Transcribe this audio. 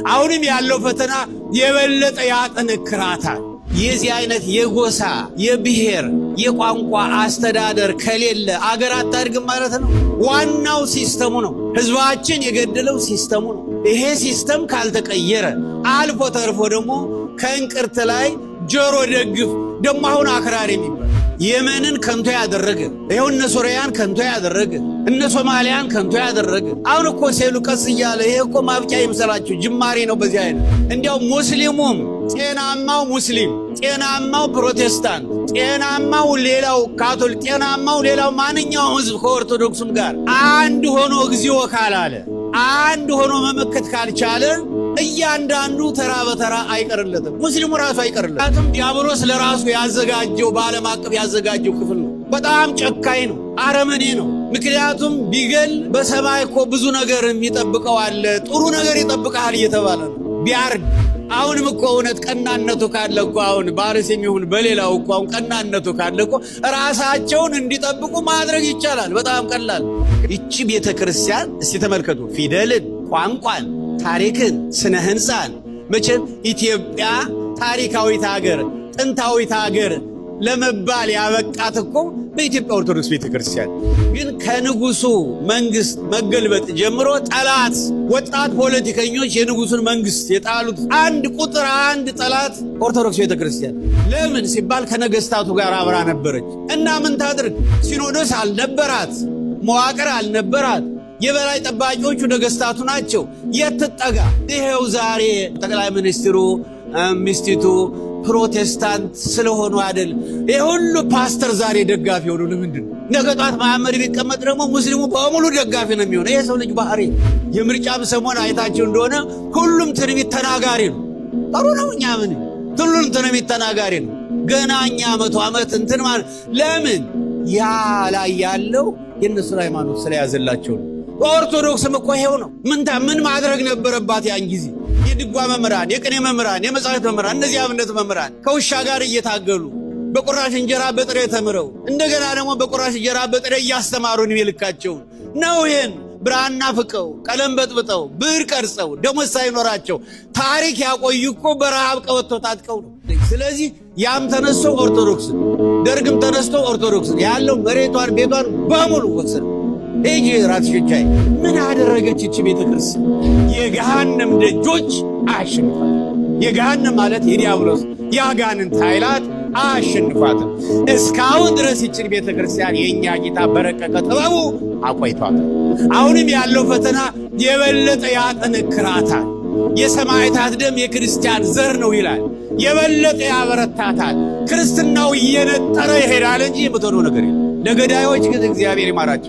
አሁንም ያለው ፈተና የበለጠ ያጠነክራታል። የዚህ አይነት የጎሳ፣ የብሔር፣ የቋንቋ አስተዳደር ከሌለ አገር አታድግም ማለት ነው። ዋናው system ኡ ነው። ህዝባችን የገደለው system ኡ ነው። ይሄ system ካልተቀየረ አልፎ ተርፎ ደግሞ ከእንቅርት ላይ ጆሮ ደግፍ ደግሞ አሁን አክራሪ የሚባል የመንን ከንቶ ያደረገ ይኸው፣ እነ ሶሪያን ከንቶ ያደረገ፣ እነ ሶማሊያን ከንቶ ያደረገ። አሁን እኮ ሴሉ ቀስ እያለ ይሄ እኮ ማብቂያ ይምሰላችሁ ጅማሬ ነው። በዚህ አይነት እንዲያው ሙስሊሙም፣ ጤናማው ሙስሊም፣ ጤናማው ፕሮቴስታንት፣ ጤናማው ሌላው ካቶሊክ፣ ጤናማው ሌላው ማንኛውም ህዝብ ከኦርቶዶክሱም ጋር አንድ ሆኖ እግዚኦ ካላለ፣ አንድ ሆኖ መመከት ካልቻለ እያንዳንዱ ተራ በተራ አይቀርለትም። ሙስሊሙ ራሱ አይቀርለትም። ዲያብሎስ ለራሱ ያዘጋጀው፣ በዓለም አቀፍ ያዘጋጀው ክፍል ነው። በጣም ጨካኝ ነው፣ አረመኔ ነው። ምክንያቱም ቢገል በሰማይ እኮ ብዙ ነገር የሚጠብቀው አለ፣ ጥሩ ነገር ይጠብቀሃል እየተባለ ነው ቢያርድ። አሁንም እኮ እውነት ቀናነቱ ካለ እኮ አሁን በአርሲም ይሁን በሌላው እኮ አሁን ቀናነቱ ካለ እኮ ራሳቸውን እንዲጠብቁ ማድረግ ይቻላል። በጣም ቀላል። ይቺ ቤተ ክርስቲያን እስቲ ተመልከቱ፣ ፊደልን፣ ቋንቋን፣ ታሪክን፣ ስነ ህንፃን። መቼም ኢትዮጵያ ታሪካዊት ሀገር፣ ጥንታዊት ሀገር ለመባል ያበቃት እኮ በኢትዮጵያ ኦርቶዶክስ ቤተክርስቲያን። ግን ከንጉሱ መንግስት መገልበጥ ጀምሮ ጠላት ወጣት ፖለቲከኞች የንጉሱን መንግስት የጣሉት አንድ ቁጥር አንድ ጠላት ኦርቶዶክስ ቤተክርስቲያን። ለምን ሲባል ከነገስታቱ ጋር አብራ ነበረች እና ምን ታድርግ? ሲኖዶስ አልነበራት፣ መዋቅር አልነበራት። የበላይ ጠባቂዎቹ ነገስታቱ ናቸው። የት ትጠጋ? ይሄው ዛሬ ጠቅላይ ሚኒስትሩ ሚስቲቱ ፕሮቴስታንት ስለሆኑ አይደል? ይህ ሁሉ ፓስተር ዛሬ ደጋፊ ሆኑ። ለምንድን ነው? ነገ ጧት መሐመድ ቢቀመጥ ደግሞ ሙስሊሙ በሙሉ ደጋፊ ነው የሚሆነው። ይሄ ሰው ልጅ ባህሪ። የምርጫም ሰሞን አይታችሁ እንደሆነ ሁሉም ትንቢት ተናጋሪ ነው። ጥሩ ነው። እኛ ምን ሁሉም ትንቢት ተናጋሪ ነው። ገና እኛ 100 ዓመት እንትን ማለት ለምን ያ ላይ ያለው የእነሱን ሃይማኖት ስለያዘላቸው ነው። ኦርቶዶክስም እኮ ይሄው ነው። ምን ማድረግ ነበረባት ያን ጊዜ? የድጓ መምህራን፣ የቅኔ መምህራን፣ የመጻሕፍት መምህራን፣ እነዚህ አብነት መምህራን ከውሻ ጋር እየታገሉ በቁራሽ እንጀራ በጥሬ ተምረው እንደገና ደግሞ በቁራሽ እንጀራ በጥሬ እያስተማሩ እድሜ ልካቸውን ነው። ይሄን ብራና ፍቀው፣ ቀለም በጥብጠው፣ ብዕር ቀርጸው ደሞዝ ሳይኖራቸው ታሪክ ያቆዩ እኮ በረሃብ ቀበቶ ታጥቀው ነው። ስለዚህ ያም ተነስቶ ኦርቶዶክስ፣ ደርግም ተነስቶ ኦርቶዶክስ ያለው መሬቷን ቤቷን በሙሉ ወሰደ። ሂጂ ራስሽን ቻይ። ምን አደረገች እቺ ቤተ ክርስቲያን? የገሃነም ደጆች አያሸንፋትም። የገሃነም ማለት የዲያብሎስ የአጋንንት ኃይላት አያሸንፋትም። እስካሁን ድረስ ይችን ቤተ ክርስቲያን የእኛ ጌታ በረቀቀ ጥበቡ አቆይቷታል። አሁንም ያለው ፈተና የበለጠ ያጠነክራታል። የሰማዕታት ደም የክርስቲያን ዘር ነው ይላል። የበለጠ ያበረታታል። ክርስትናው እየነጠረ ይሄዳል እንጂ የምትሆነው ነገር የለም። ለገዳዮች ግን እግዚአብሔር ይማራቸው።